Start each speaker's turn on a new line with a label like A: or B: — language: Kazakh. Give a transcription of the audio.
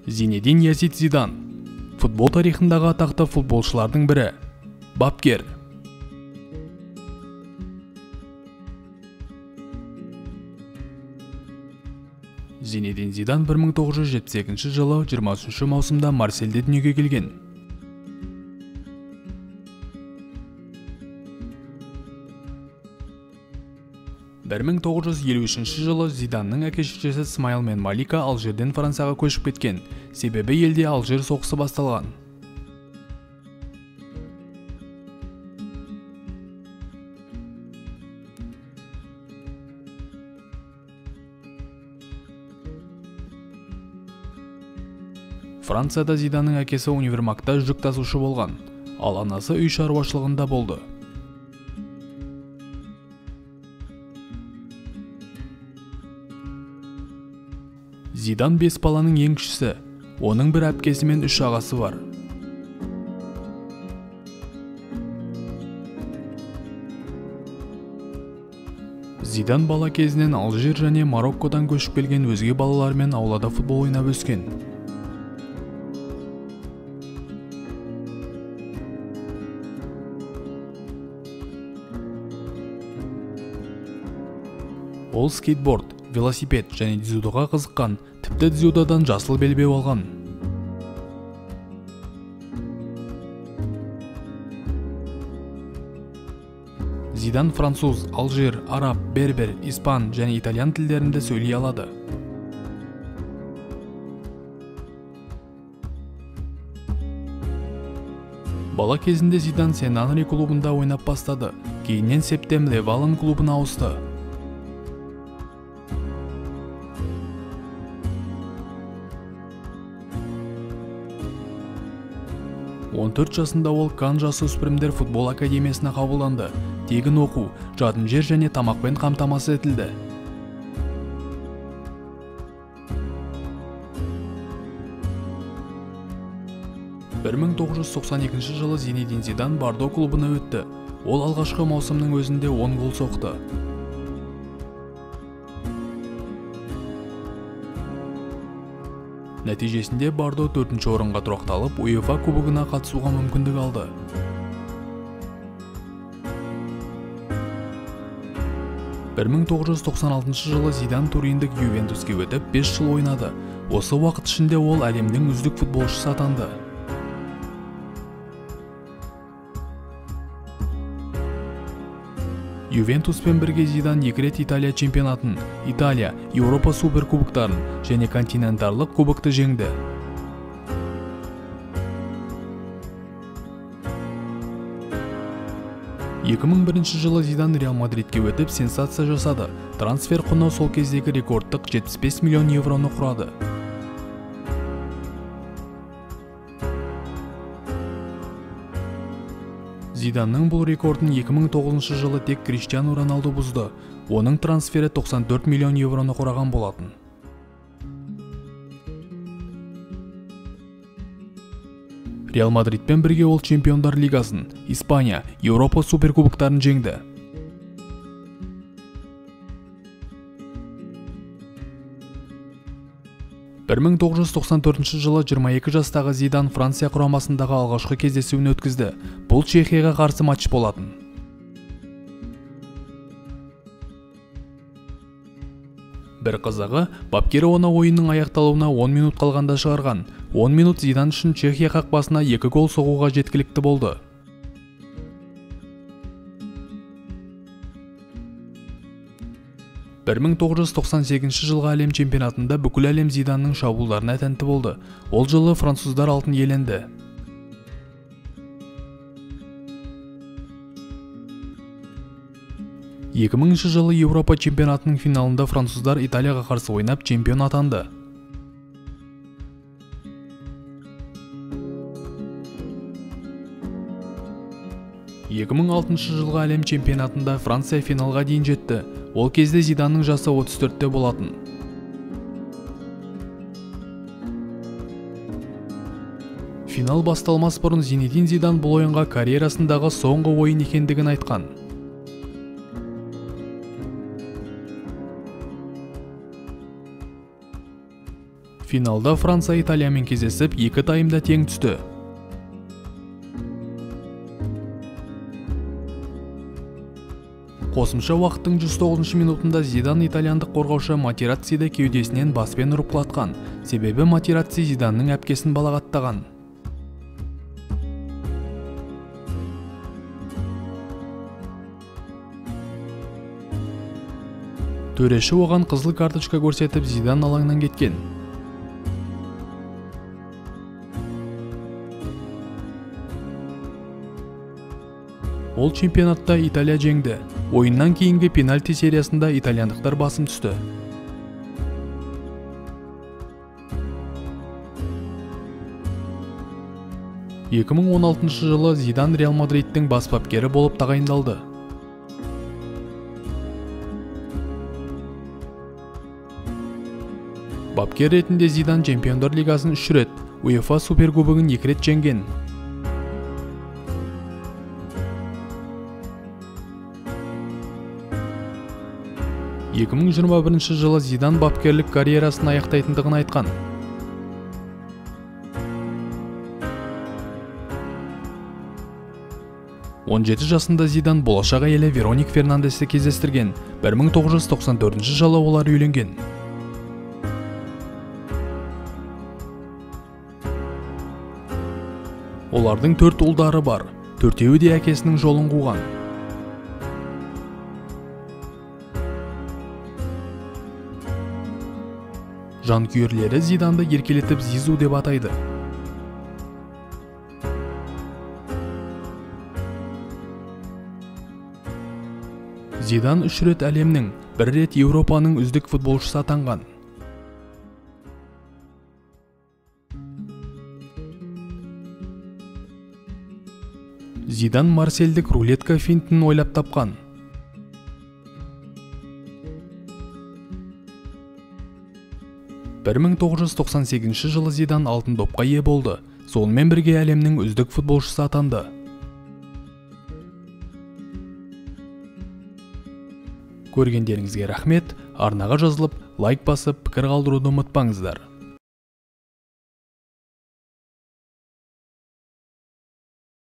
A: Зинедин Язид Зидан футбол тарихындағы атақты футболшылардың бірі. Бапкер. Зинедин Зидан 1972 жылы 23 маусымда Марсельде дүниеге келген. Бір 1953 жылы Зиданның әке-шешесі Смайл мен Малика Алжирден Францияға көшіп кеткен. Себебі елде Алжир соғысы басталған. Францияда Зиданның әкесі универмагта жүк тасушы болған, ал анасы үй шаруашылығында болды. Зидан 5 баланың ең кішісі, оның бір әпкесі мен 3 ағасы бар. Зидан бала кезінен Алжир және Мароккодан көшіп келген өзге балалармен аулада футбол ойнап өскен. Ол скейтборд, велосипед және дзюдоға қызыққан, тіпті дзюдодан жасыл белбеу алған. Зидан француз, алжир, араб, бербер, испан және итальян тілдерінде сөйлей алады. Бала кезінде Зидан Сен-Анри клубында ойнап бастады, кейіннен Септем-Ле-Валан клубына ауысты. Он 4 жасында ол Кан жасөспірімдер футбол академиясына қабылданды. Тегін оқу, жатын жер және тамақпен қамтамасыз етілді. Бір 1992 жылы Зинедин Зидан Бордо клубына өтті. Ол алғашқы маусымның өзінде 10 гол соқты. Нәтижесінде Бордо 4-ші орынға тұрақталып, УЕФА кубогына қатысуға мүмкіндік алды. Бір 1996 жылы Зидан туриндік Ювентуске өтіп, 5 жыл ойнады. Осы уақыт ішінде ол әлемнің үздік футболшысы атанды. Ювентуспен бірге Зидан 2 рет Италия чемпионатын, Италия, Еуропа суперкубоктарын және континентарлық кубокты жеңді. Екі 2001 жылы Зидан Реал Мадридке өтіп сенсация жасады. Трансфер құны сол кездегі рекордтық 75 миллион евроны құрады. Зиданның бұл рекордын 2009 жылы тек Криштиану Роналду бұзды. Оның трансфері 94 миллион евроны құраған болатын. Реал Мадридпен бірге ол Чемпиондар Лигасын, Испания, Еуропа суперкубоктарын жеңді. Бір 1994 жылы 22 жастағы Зидан Франция құрамасындағы алғашқы кездесуін өткізді. Бұл Чехияға қарсы матч болатын. Бір қызығы, бапкері оны ойынның аяқталуына 10 минут қалғанда шығарған. 10 минут Зидан үшін Чехия қақпасына 2 гол соғуға жеткілікті болды. Бір 1998 жылғы әлем чемпионатында бүкіл әлем Зиданның шабуылдарына тәнті болды. Ол жылы француздар алтын иеленді. Екі 2000 жылы Еуропа чемпионатының финалында француздар Италияға қарсы ойнап чемпион атанды. Екі 2006 жылғы әлем чемпионатында Франция финалға дейін жетті. Ол кезде Зиданның жасы 34-те болатын. Финал басталмас бұрын Зинедин Зидан бұл ойынға карьерасындағы соңғы ойын екендігін айтқан. Финалда Франция Италиямен кездесіп, екі таймда тең түсті. Қосымша уақыттың 109 минутында Зидан итальяндық қорғаушы Матерациді кеудесінен баспен ұрып құлатқан. Себебі Матераци Зиданның әпкесін балағаттаған. Төреші оған қызыл карточка көрсетіп, Зидан алаңнан кеткен. Ол чемпионатта Италия жеңді. Ойыннан кейінгі пенальти сериясында итальяндықтар басым түсті. 2016 жылы Зидан Реал Мадридтің бас бапкері болып тағайындалды. Бапкер ретінде Зидан Чемпиондар Лигасын 3 рет, УЕФА Суперкубогын 2 рет жеңген. 2021 жылы Зидан бапкерлік карьерасын аяқтайтындығын айтқан. 17 жасында Зидан болашақ әйелі Вероник Фернандесті кездестірген. 1994 жылы олар үйленген. Олардың 4 ұлдары бар, төртеуі де әкесінің жолын қуған. Жанкүйерлері Зиданды еркелетіп Зизу деп атайды. Зидан 3 рет әлемнің, 1 рет Еуропаның үздік футболшысы атанған. Зидан марсельдік рулетка финтін ойлап тапқан. 1998 жылы Зидан алтын допқа ие болды. Сонымен бірге әлемнің үздік футболшысы атанды. Көргендеріңізге рахмет. Арнаға жазылып, лайк басып, пікір қалдыруды ұмытпаңыздар.